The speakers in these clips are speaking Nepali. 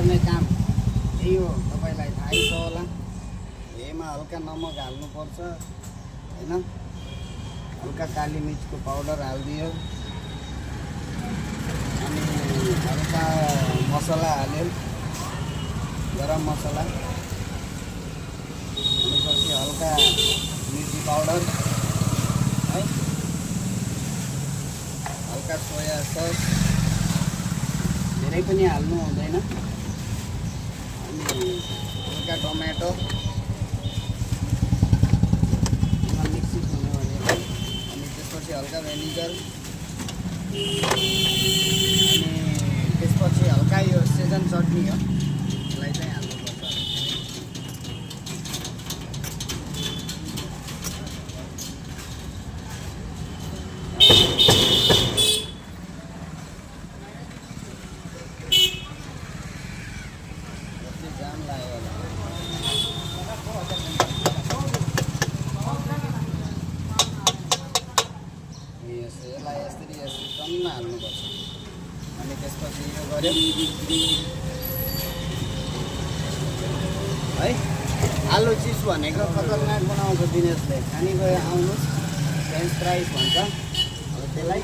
गर्ने काम यही हो। तपाईँलाई थाहै छ होला। यसमा हल्का नमक हाल्नुपर्छ हैन, हल्का काली मिर्चको पाउडर हालिदियो अनि हल्का मसला हाल्यो, गरम मसला, अनि हल्का मिर्ची पाउडर है, हल्का सोया सस, धेरै पनि हाल्नु हुँदैन, अनि हल्का टमाटो मिक्सिङ हुने भनेको, अनि त्यसपछि हल्का भेनिगर, अनि त्यसपछि हल्का यो सेजन चटनी हो, यसलाई चाहिँ हाल्नुपर्छ। जाम लाग्यो होला। यसलाई यसरी टन्न हाल्नुपर्छ। अनि त्यसपछि यो गऱ्यो है। आलु चिप्स भनेको खतरनाक बनाउँछ दिनेशले, खानी गयो आउनुहोस्, फ्रेन्च फ्राइज भन्छ। अब त्यसलाई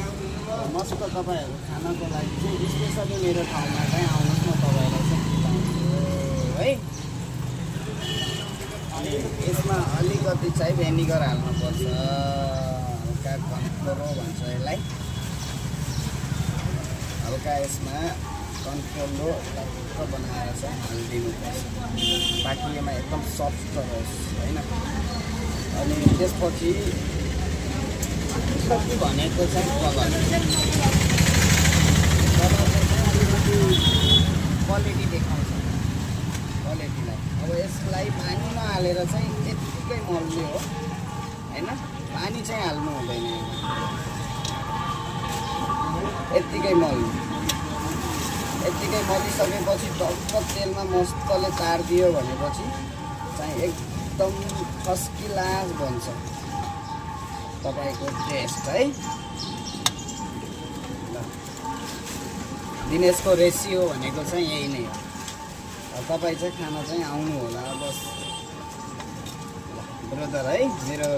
मस्त तपाईँहरू खानको लागि चाहिँ स्पेसली मेरो ठाउँमा चाहिँ आउनुहोस्, म तपाईँलाई चाहिँ खुवाउँछु है। अनि यसमा अलिकति चाहिँ भेनिगर हाल्नुपर्छ, हल्का कन्फ्लोरो भन्छ यसलाई, हल्का यसमा कन्फ्लोरो टक्क बनाएर चाहिँ हालिदिनुपर्छ ताकि यसमा एकदम सफ्ट रहोस् होइन। अनि त्यसपछि कति भनेको चाहिँ कलर चाहिँ अलिकति क्वालिटी देखाउँछ क्वालिटीलाई। अब यसलाई पानी नहालेर चाहिँ यत्तिकै मल्ने हो होइन, पानी चाहिँ हाल्नु हुँदैन, यत्तिकै मल्नु। यत्तिकै मलिसकेपछि टक्क तेलमा मस्तले तारिदियो भनेपछि चाहिँ एकदम फर्स्ट क्लास बन्छ तपाईँको टेस्ट है। ल दिनेशको रेसियो भनेको चाहिँ यही नै हो। तपाईँ चाहिँ खाना चाहिँ आउनु होला बस ब्रदर है, मेरो